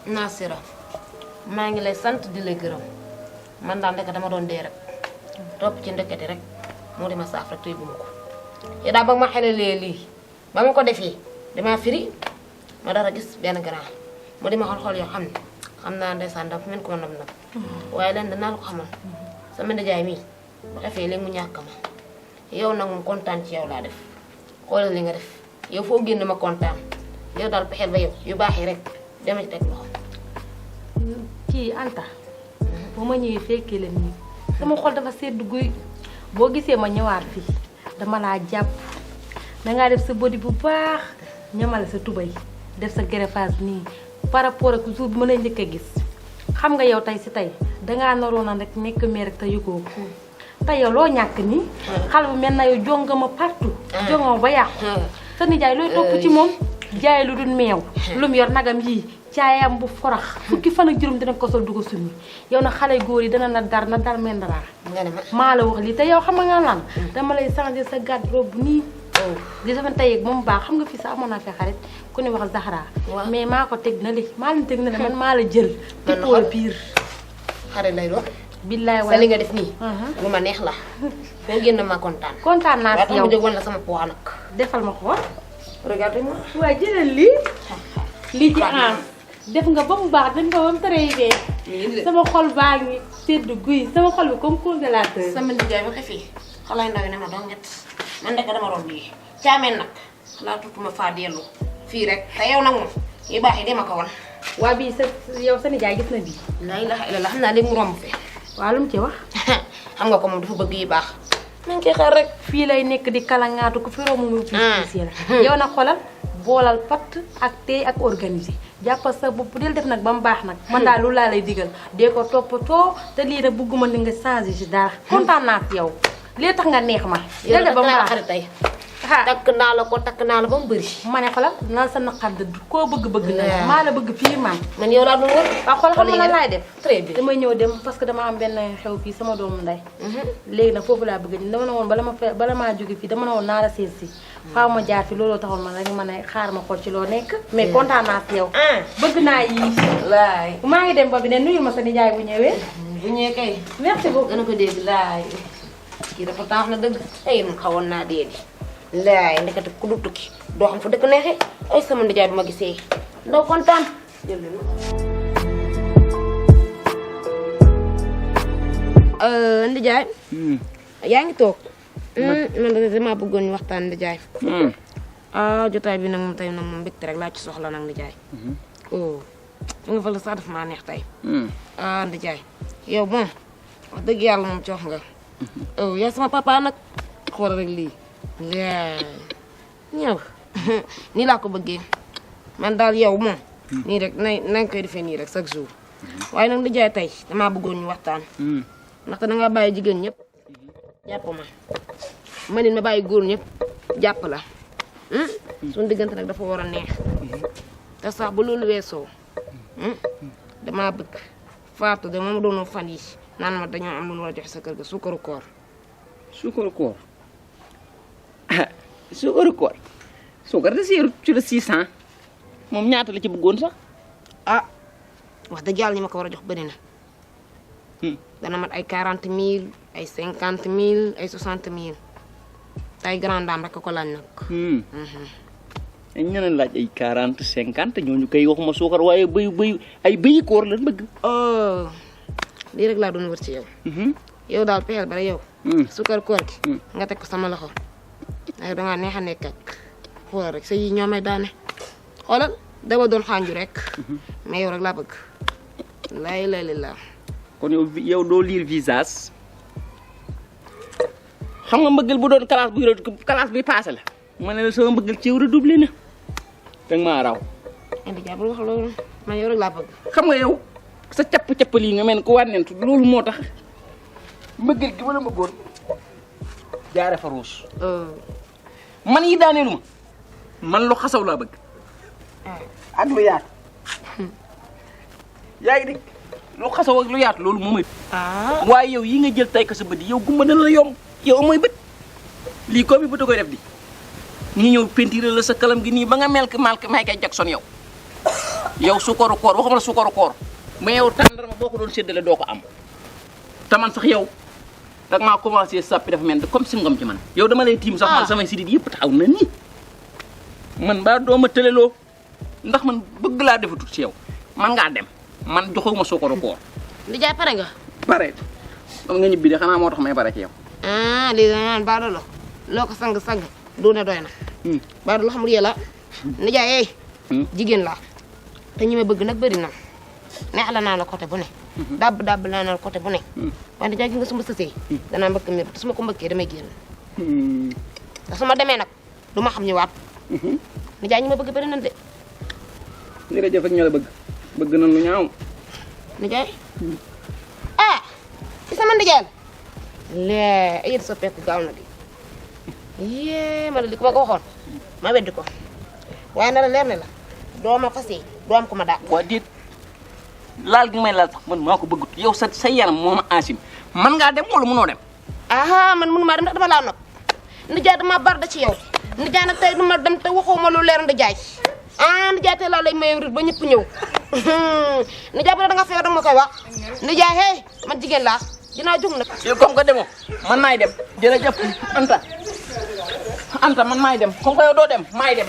Nasira maa ngi lay sant di la gërëm man daal ndeke dama doon dee rek topp ci ndekete rek moo di ma saaf rek tey guma ko yow daal ba ma xelalee lii ba ma ko defee dama firi ma dara gis benn grand mu di ma xool yoo xam ne xam naa ndeysaan dafa mel ko nam nag waaye leen danaa la ko xamal sama nijaay mii bu defee léegi mu ñàkk ma yow nag moom kontaan ci yow laa def xoolal li nga def yow foo génn ma kontaan yow daal pexeel ba yow yu baax yi rek dama ci teg loxo. kii Anta boo ma ñëwee fekkee la nii sama xol dafa sedd guy boo gisee ma ñëwaat fii dama laa jàpp dangaa def sa body bu baax ñamale sa tubay def sa greffage nii par rapport ak jour bi ma lay njëkk a gis xam nga yow tey si tey dangaa naroon na rek nekk meer rek te yëgoo ko te yow loo ñàkk nii xale bu mel na yow jonga ma partout jonga ma ba yàqu sa nijaay looy topp ci moom jaay lu dul meew lu mu yor nagam yii caayam bu forax fukki fan ak juróom dina ko sol du ko summi yow na xale góor yi dana na dar mendaraar maa la wax lii te yow xam nga lan dama lay changer sa garde-robe nii di sama tey ak moom baax xam nga fii sax amoon naa fi xarit ku ne wax Zahra mais maa ko teg na li maa leen teg na li man maa la jël tippoo la pire xarit lay doon billaay sa li nga def nii lu ma neex la foo génn ma kontaan naa si yow jóg woon la sama poids nag defal ma ko regardez-moi waaye jëlal lii ci am def nga ba mu baax def nga ba mu très bien sama xol baa ngi sedd guy sama xol bi comme congélateur sama nijaay ba xefii xalaay ndaw yi ne ma doo ñett man ndeke dama doon lii caameen nag laa tutuma faa dellu fii rek te yow nag moom yu baax yi dema ko woon waa bii sa yow sa nijaay gis na bii laa ilaaha illallaah xam naa léegi mu romb fi waaw lu mu ci wax xam nga ko moom dafa bëgg yi baax nañ koy xaar rek fii lay nekk di kalangaatu ko fi romb mu fii la yow nag xolal boolal patt ak tey ak organisé jàppal sa bopp del def nag ba mu baax nag man daal loolu laa lay digal dee ko toppatoo te lii nag bëgguma ni nga changé si dara kontaan naa si yow lii tax nga neex ma del def ba mu baax xarit tey takk naa la ba mu bëri ma ne xolal naan sa naqar dëdd koo bëgg-bëgg na maa la bëgg fii man yow laa doon wër waaw xool xam nga lan laay def très bien damay ñëw dem parce que dama am benn xew fii sama doomu nday léegi nag foofu laa bëgg dama ne woon bala maa jóge fii dama ne woon naa la seet si faaw ma jaar fi looloo taxoon ma rek ma ne xaar ma xool ci loo nekk mais kontaan naa si yow bëgg naa yii laay maa ngi dem ba bi ne nuyu ma sa nijaay bu ñëwee bu ñëwee kay merci beaucoup dana ko dégg laay kii dafa taax na dëgg ay man xawoon naa dee di laay ndekete ku du tukki doo xam fu dëkk neexee ay sama nijaay bu ma gisee ndaw kontaan ndijaay yaa ngi toog man de dama bëggoon ñu waxtaan ndijaay jotaay bi nag moom tey nag moom mbégte rek laa ci soxla nag ndijaay nga fa la sax daf maa neex tey ndijaay yow moom wax dëgg yàlla moom coox nga yaa sama papa nag xool rek lii ñëw nii laa ko bëggee man daal yow moom nii rek nañ koy defee nii rek chaque jour waaye nag ndijaay tey damaa bëggoon ñu waxtaan ndaxte da nga bàyyi jigéen ñëpp jàpp ma nit ma bàyyi góor ñëpp jàpp la suñu diggante nag dafa war a neex te sax bu loolu weesoo damaa bëgg Fatou de moom doon fan yi naan ma dañoo am lu ñu war a joxe sa kër ga suukaru koor suukar de seeru ci la 600 moom ñaata la ci bëggoon sax wax dëgg yàlla ñi ma ko war a jox bëri na dana mat ay 40 000 ay 50 000 ay 60 000 tay grande dame rek ko laaj nag dañ ñeneen laaj ay 40 50 ñooñu koy waxuma suukar waaye ay bëyi koor lan bëgg lii rek laa doon wër ci yow yow daal pexeel ba yow suukar koor gi nga teg ko sama loxo ay dangaa neex a nekk ak xoolal rek sa yi ñoo may daane xoolal dama doon xaanju rek mais yow rek laa bëgg lay laa kon yow doo lire visage xam nga mbëggal bu doon classe bi passé la ma ne la sama mbëggal ci yow redoublé na danga maa raw indi jàppal wax loolu man yow rek laa bëgg xam nga yow sa capp lii nga mel ne ko wànnentu loolu moo tax mbëggal gi wala mbëggoon jaare fa ruus man yi daaneelu ma man lu xasaw laa bëgg ak lu yaatu yaa ngi dégg lu xasaw ak lu yaatu loolu moo may waaye yow yi nga jël tay ko sa bët yi yow gumba dana la yomb yow amooy bët lii ko bi bët a koy def di ñu ñëw peinture la sa kalam gi nii ba nga mel que Michael Jackson yow yow suukaru koor waxuma la suukaru koor mais yow tàndarma boo ko doon séddale doo ko am te man sax yow dag maa commencé sàppi dafa mel comme si ngom ci man yow dama lay tiim sax man samay sidit yëpp taxaw na nii man baa dooma tëleloo ndax man bëgg laa defatut ci yow man ngaa dem man joxuma suukaru koor Ndijaay pare nga. pare am nga ñibbi de xanaa moo tax may pare ci yow lii da naan baado la loo ko sang du ne doy na. baado la xamul yàlla Ndijaay jigéen laa te ñi ma bëgg nag bëri na neex la naa la côté bu ne. dàbb laa naa la côté bu ne. waaye Ndijaay gi nga suma sësee danaa mbëkk miir te su ma ko mbëkkee damay génn. te su ma demee nag du ma xam ñu waat. Ndijaay ñi ma bëgg bëri nañ de. jërëjëf ak ñoo la bëgg nañ lu ñaaw. Ndijaay ci sama Ndijaay la yéen soppeeku gaaw na di yee ma li ko ma ko waxoon ma weddi ko waaye na la leer ne la doo ma fas doo am ko ma daal. waa déet laal gi may laal sax man maa ko bëggut yow sa yaram moo ma ansim man ngaa dem wala mënoo dem. man mënu maa dem ndax dama laa nopp Ndijaay dama bar da ci yow Ndijaay nag tey du ma dem te waxoo ma lu leer Ndijaay Ndijaay tey laa lay maye rit ba ñëpp ñëw Ndijaay bu dee da nga feebar da nga ma koy wax Ndijaay man jigéen laa dinaa jóg nag. yow comme que demoo man maay dem jërëjëf Anta man maay dem comme que yow doo dem maay dem.